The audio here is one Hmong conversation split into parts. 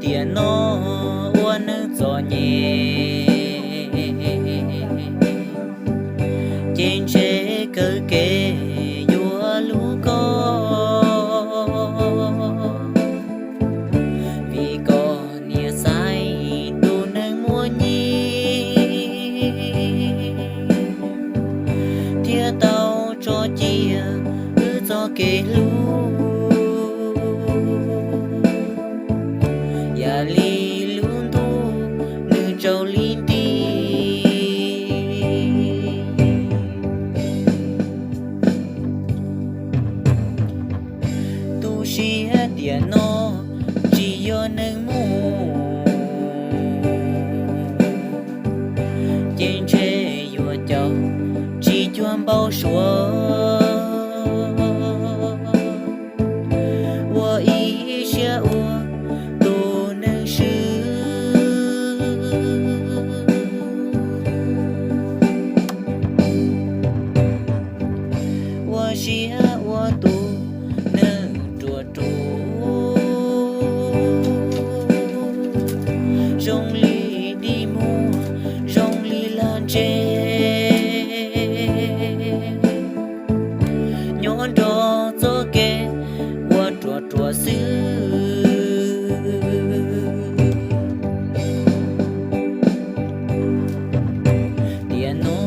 Tiam no ua neeg txom nyem, ces ntshe kawg kev yuav hlub koj, vim koj niam xaiv tus neeg muaj nyiaj, thiaj tau tso cia wb txoj kev hlub, yam li lub ntuj nws tsaus li nti. Tu siab tiam no tsis yog neeg muaj, ces ntshe yuav caum tsis cuag npau suav, ua ib siab ua tus neeg swb, ua siab ua tus neeg ruam ruam, zoo li dig muag, zoo li lag ntseg, nyob nrog txoj kev ua ruam ruam xwb. Tiam no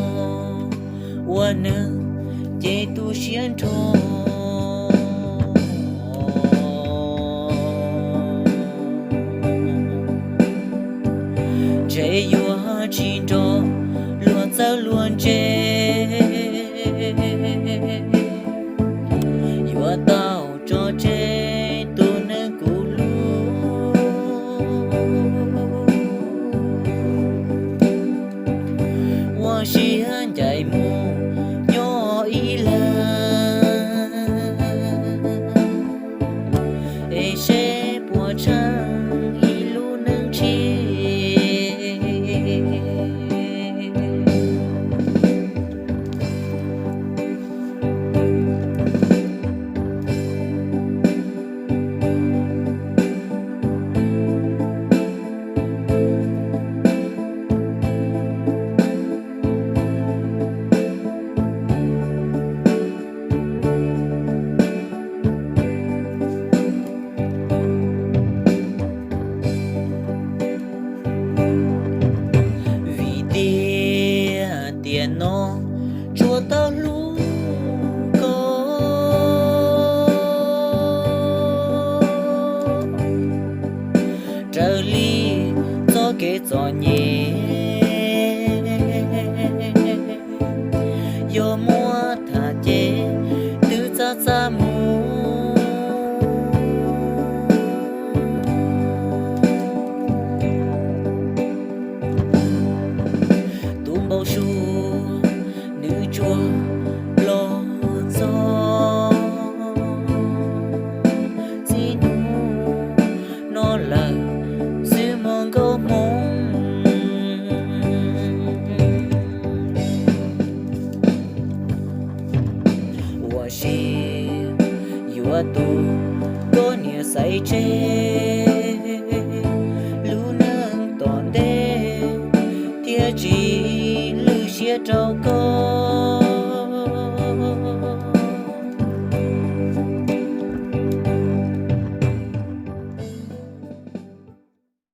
ua neeg ces tu siab nrho, ntshe yuav tsis nrog luag txawj luag ntse, yuav tau tso tseg tus neeg kuv hlub, ua siab ncaim mus nyob ib leeg, es seb puas tsheej ib lub neej tshiab. Vim tiag tiam no tsuas tau hlub koj, raws li txoj kev txom nyem, yog muab tham ces twb txaj txaj muag. Tus npau suav nws tsuas los ntxov, txij hnub no lawm xwb mus nkauj hmoob. Ua si yuav tu koj niam xaiv tseg, lub neej tom ntej thiaj tsis lwj siab rau koj.